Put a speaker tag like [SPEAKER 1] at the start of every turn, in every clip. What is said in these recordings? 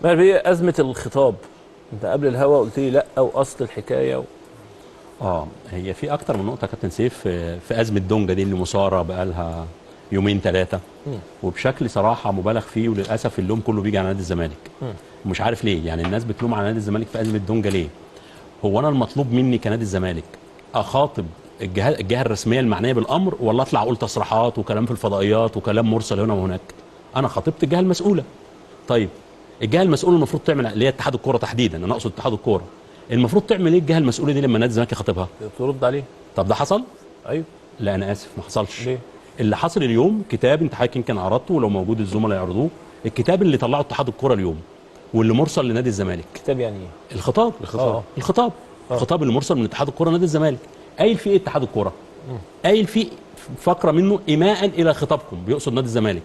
[SPEAKER 1] ماهر بيه، ازمة الخطاب انت قبل الهوا قلت لي لا واصل الحكاية
[SPEAKER 2] هي في اكتر من نقطة كابتن سيف في ازمة دونجا دي اللي مثاره بقالها يومين ثلاثة وبشكل صراحة مبالغ فيه، وللاسف اللوم كله بيجي على نادي الزمالك. ومش عارف ليه، يعني الناس بتلوم على نادي الزمالك في ازمة دونجا ليه؟ هو انا المطلوب مني كنادي الزمالك اخاطب الجهة الرسمية المعنية بالامر، ولا اطلع اقول تصريحات وكلام في الفضائيات وكلام مرسل هنا وهناك؟ انا خاطبت الجهة المسؤولة. طيب الجهة المسؤولة المفروض تعمل اللي هي اتحاد الكورة تحديدا، انا اقصد اتحاد الكورة، المفروض تعمل ايه الجهة المسؤولة دي لما نادي الزمالك يخاطبها؟
[SPEAKER 1] ترد عليه.
[SPEAKER 2] طب ده حصل؟
[SPEAKER 1] ايوه.
[SPEAKER 2] لا انا اسف ما حصلش.
[SPEAKER 1] ليه؟
[SPEAKER 2] اللي حصل اليوم كتاب انت حضرتك يمكن عرضته، ولو موجود الزملاء يعرضوه، الكتاب اللي طلعه اتحاد الكورة اليوم واللي مرسل لنادي الزمالك.
[SPEAKER 1] كتاب يعني ايه؟
[SPEAKER 2] الخطاب. الخطاب. الخطاب. الخطاب اللي مرسل من اتحاد الكورة نادي الزمالك، قايل فيه ايه اتحاد الكورة؟ قايل فيه فقره منه ايماء الى خطابكم، بيقصد نادي الزمالك،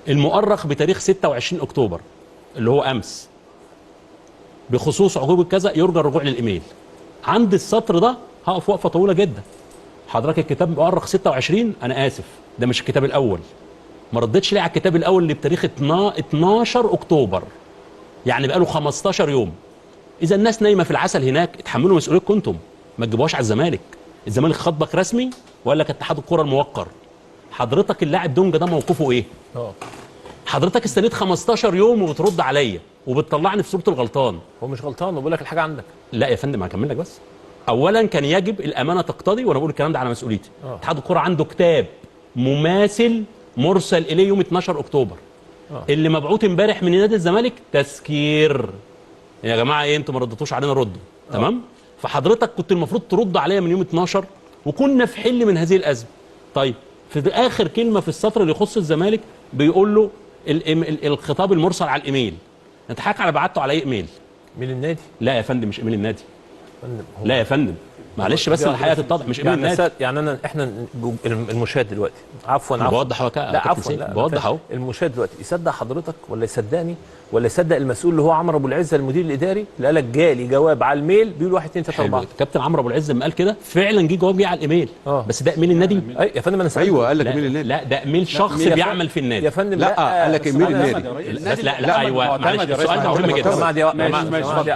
[SPEAKER 2] المؤرخ بتاريخ 26 اكتوبر اللي هو امس، بخصوص عقوبه كذا يرجى الرجوع للايميل. عند السطر ده هقف وقفه طويلة جدا. حضرتك الكتاب مؤرخ 26، انا اسف ده مش الكتاب الاول. ما ردتش ليه على الكتاب الاول اللي بتاريخ 12 اكتوبر، يعني بقاله 15 يوم. اذا الناس نايمة في العسل هناك، اتحملوا مسؤوليتكم انتم، ما تجيبوهاش على الزمالك. الزمالك خاطبك رسمي وقال لك اتحاد الكره الموقر. حضرتك اللاعب دونجا ده موقفه ايه؟ حضرتك استنيت 15 يوم وبترد عليا وبتطلعني في صوره الغلطان.
[SPEAKER 1] هو مش غلطان وبقول لك الحاجة عندك.
[SPEAKER 2] لا يا فندم هكمل لك بس. اولا كان يجب الامانة تقتضي، وانا بقول الكلام ده على مسؤوليتي، اتحاد الكره عنده كتاب مماثل مرسل اليه يوم 12 اكتوبر. اللي مبعوث امبارح من نادي الزمالك تسكير. يا جماعة ايه انتوا ما ردتوش علينا، ردوا. تمام؟ فحضرتك كنت المفروض ترد عليا من يوم 12 وكنا في حل من هذه الازمة. طيب في اخر كلمة في السطر اللي يخص الزمالك بيقول له الخطاب المرسل على الايميل. انت حضرتك على بعته على اي ايميل؟
[SPEAKER 1] ايميل النادي؟
[SPEAKER 2] لا يا فندم مش ايميل النادي. لا يا فندم معلش بس الحقيقة تتضح، مش ايميل
[SPEAKER 1] يعني
[SPEAKER 2] النادي.
[SPEAKER 1] يعني انا احنا المشاهد دلوقتي، عفوا
[SPEAKER 2] بوضح اهو،
[SPEAKER 1] لا عفوا
[SPEAKER 2] بوضح اهو.
[SPEAKER 1] المشاهد دلوقتي يصدق حضرتك ولا يصدقني ولا يصدق المسؤول اللي هو عمرو ابو العزة المدير الاداري اللي قال لك جالي جواب على ال mail بيقول 1 2 3 4؟
[SPEAKER 2] كابتن عمرو ابو العزة لما قال كده فعلا جه جواب جه على الايميل. بس ده ايميل النادي؟
[SPEAKER 1] اي يا فندم انا سالته.
[SPEAKER 3] ايوه قال لك ايميل النادي.
[SPEAKER 2] لا ده ايميل شخص بيعمل في النادي
[SPEAKER 1] يا فندم.
[SPEAKER 3] لا قال لك ايميل النادي.
[SPEAKER 2] لا لا ايوه معلش السؤال ده مهم جدا.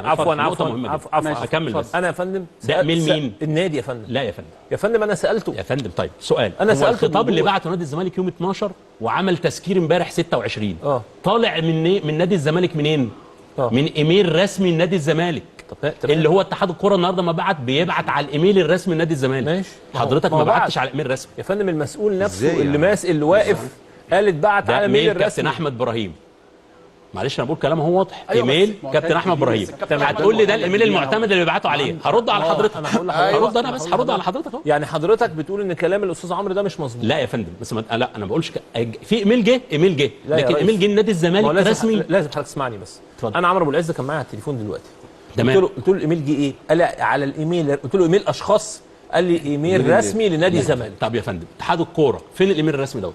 [SPEAKER 1] عفوا عفوا عفوا
[SPEAKER 2] اكمل بس.
[SPEAKER 1] انا يا فندم
[SPEAKER 2] ده ايميل مين؟
[SPEAKER 1] النادي يا فندم.
[SPEAKER 2] لا يا فندم.
[SPEAKER 1] يا فندم انا سالته
[SPEAKER 2] يا فندم. طيب سؤال،
[SPEAKER 1] انا سالته
[SPEAKER 2] الخطاب اللي بعته نادي الزمالك يوم 12 وعمل تسكير امبارح 26 طالع من نادي الزمالك منين؟ من ايميل رسمي لنادي الزمالك.
[SPEAKER 1] طب
[SPEAKER 2] اللي هو اتحاد الكورة النهارده ما بعت، بيبعت على الايميل الرسمي لنادي الزمالك.
[SPEAKER 1] ماشي.
[SPEAKER 2] حضرتك ما بعتش على الايميل الرسمي
[SPEAKER 1] يا فندم. المسؤول نفسه اللي ماسك اللي واقف قال اتبعت على ايميل الرسمي.
[SPEAKER 2] كابتن احمد ابراهيم، معلش انا بقول كلام هو واضح. أيوة ايميل كابتن احمد ابراهيم. هتقول لي ده الايميل المعتمد اللي بيبعته عليه؟ هرد على حضرتك. هرد انا بس، هرد على حضرتك اهو.
[SPEAKER 1] يعني حضرتك بتقول ان كلام الاستاذ عمرو ده مش مظبوط؟
[SPEAKER 2] لا يا فندم بس ما... لا انا ما بقولش في ايميل جه، ايميل جه، لكن ايميل جه لنادي الزمالك رسمي.
[SPEAKER 1] لازم حضرتك تسمعني بس.
[SPEAKER 2] اتفضل.
[SPEAKER 1] انا عمرو ابو العزة كان معايا على التليفون دلوقتي.
[SPEAKER 2] تمام.
[SPEAKER 1] قلت له الايميل جه ايه؟ قال على الايميل. قلت له ايميل اشخاص؟ قال لي ايميل رسمي لنادي الزمالك.
[SPEAKER 2] طب يا فندم اتحاد الكورة فين الايميل الرسمي دوت؟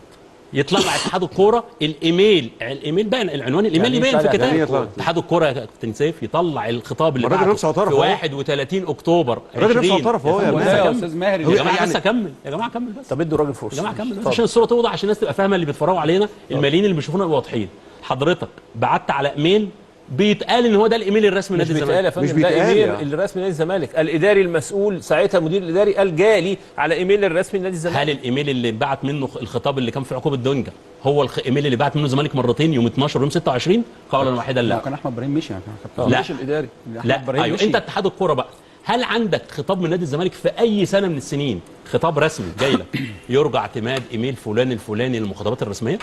[SPEAKER 2] يطلع اتحاد الكورة الايميل، الايميل باين، العنوان الايميل يبان في كتاب اتحاد الكورة يا كابتن سيف. يطلع الخطاب اللي بعته في 31 اكتوبر.
[SPEAKER 3] الراجل نفسه اعترف اهو
[SPEAKER 4] يا استاذ ماهر.
[SPEAKER 2] يا جماعة بس اكمل، يا جماعة كمل بس.
[SPEAKER 1] طب ادوا الراجل فرصة
[SPEAKER 2] يا جماعة، كمل بس عشان الصورة توضح، عشان الناس تبقى فاهمه، اللي بيتفرجوا علينا الملايين اللي بيشوفونا يبقوا واضحين. حضرتك بعت على ايميل بيتقال ان هو ده الايميل الرسمي لنادي الزمالك.
[SPEAKER 1] مش بيتقال يا فندم، ده ايميل الرسمي لنادي الزمالك. الاداري المسؤول ساعتها المدير الاداري قال جالي على ايميل الرسمي لنادي الزمالك.
[SPEAKER 2] هل الايميل اللي بعت منه الخطاب اللي كان في عقوبه دونجا هو الايميل اللي بعت منه الزمالك مرتين يوم 12 ويوم 26؟ قولا واحدا لا.
[SPEAKER 4] كان احمد ابراهيم مشي.
[SPEAKER 2] لا
[SPEAKER 4] مش الاداري.
[SPEAKER 2] لا ايوه انت اتحاد الكورة بقى، هل عندك خطاب من نادي الزمالك في اي سنة من السنين، خطاب رسمي جاي لك يرجى اعتماد ايميل فلان الفلاني للمخاطبات الرسمية؟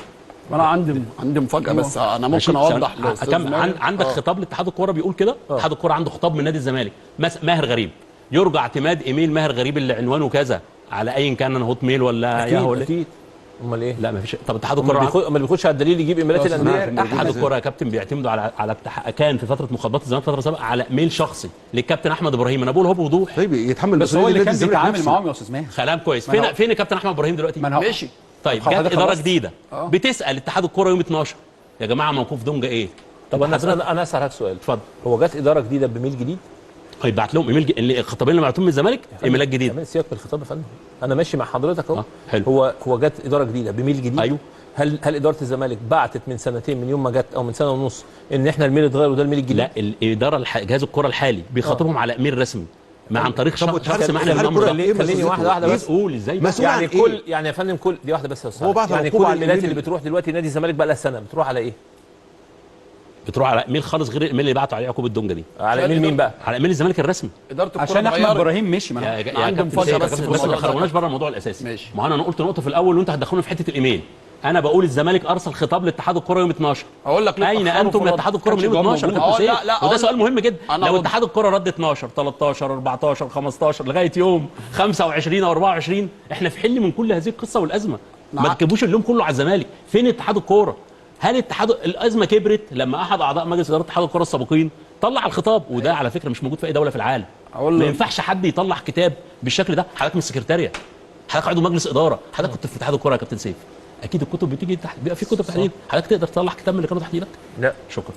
[SPEAKER 5] انا عندي مفاجاة بس انا ممكن اوضح.
[SPEAKER 2] عندك خطاب لاتحاد الكورة بيقول كده؟ اتحاد الكورة عنده خطاب من نادي الزمالك ماهر غريب يرجى اعتماد ايميل ماهر غريب اللي عنوانه كذا على ايا كان انا Hotmail ولا ياهو.
[SPEAKER 1] اكيد. امال ايه؟
[SPEAKER 2] لا مفيش. طب اتحاد الكورة
[SPEAKER 1] ما بيخش على الدليل يجيب ايميلات الاندية.
[SPEAKER 2] اتحاد الكورة يا كابتن بيعتمدوا على كان في فترة مخاطبات الزمالك فترة سابقه على ايميل شخصي للكابتن احمد ابراهيم. انا بقول هو بوضوح.
[SPEAKER 3] طيب يتحمل
[SPEAKER 4] بس هو اللي كان بيتعامل معاهم يا استاذ ماهر.
[SPEAKER 2] كلام كويس. فين الكابتن احمد ابراهيم دلوقتي؟
[SPEAKER 5] ماشي.
[SPEAKER 2] طيب جت ادارة جديدة بتسال اتحاد الكورة يوم 12 يا جماعة موقوف دونجا ايه؟
[SPEAKER 1] طب انا اسالك سؤال.
[SPEAKER 2] اتفضل.
[SPEAKER 1] هو جت ادارة جديدة بميل جديد؟
[SPEAKER 2] طيب بعت لهم ايميل الخطابين اللي بعتهم من الزمالك ايميلات جديدة.
[SPEAKER 1] سيبك من الخطاب يا فندم، انا ماشي مع حضرتك اهو.
[SPEAKER 2] حلو.
[SPEAKER 1] هو جت ادارة جديدة بميل جديد.
[SPEAKER 2] ايوه.
[SPEAKER 1] هل ادارة الزمالك بعتت من سنتين من يوم ما جت او من سنة ونص ان احنا ال mail اتغير وده ال mail الجديد؟
[SPEAKER 2] لا، الادارة جهاز الكره الحالي بيخاطبهم على ايميل رسمي ما عن طريق شخص معنى بالامر ده.
[SPEAKER 1] خليني واحدة واحدة بس.
[SPEAKER 2] قول ازاي
[SPEAKER 1] يعني كل يعني يا فندم كل دي واحدة بس يا استاذ.
[SPEAKER 3] هو بعت
[SPEAKER 1] يعني كل الميلات اللي بتروح دلوقتي نادي الزمالك بقى لها سنة بتروح على ايه؟
[SPEAKER 2] بتروح على ايميل خالص غير الايميل اللي بعته عليه يعقوب الدونجا دي.
[SPEAKER 1] على ايميل مين بقى؟
[SPEAKER 2] على ايميل الزمالك الرسمي.
[SPEAKER 5] ادارة الكره
[SPEAKER 4] عشان احمد ابراهيم مشي. ما
[SPEAKER 2] يا عندهم مفاجاة بس ما خرجناش بره الموضوع الاساسي.
[SPEAKER 5] ماشي.
[SPEAKER 2] ما انا قلت نقطة في الاول وانت هتدخلوني في حتة الايميل. انا بقول الزمالك ارسل خطاب لاتحاد الكره يوم 12.
[SPEAKER 5] اقول لك
[SPEAKER 2] اين انتم من اتحاد الكره من يوم 12؟
[SPEAKER 5] لا،
[SPEAKER 2] وده سؤال مهم جدا. لو اتحاد الكره رد 12 13 14 15 لغاية يوم 25 او 24 احنا في حل من كل هذه القصة والازمة. ما تجيبوش اللوم كله على الزمالك. فين اتحاد الكورة؟ هل اتحاد الازمة كبرت لما احد اعضاء مجلس ادارة اتحاد الكره السابقين طلع الخطاب؟ وده على فكرة مش موجود في اي دولة في العالم. ما ينفعش حد يطلع كتاب بالشكل ده. حضرتك من السكرتاريه، حضرتك عضو مجلس ادارة، حضرتك كنت في اتحاد الكره يا كابتن سيف، اكيد الكتب بتيجي تحت، بيبقى في كتب تحت ايدك، حضرتك تقدر تطلع كتاب من اللي كانوا تحت ايدك؟
[SPEAKER 1] لا.
[SPEAKER 2] شكرا.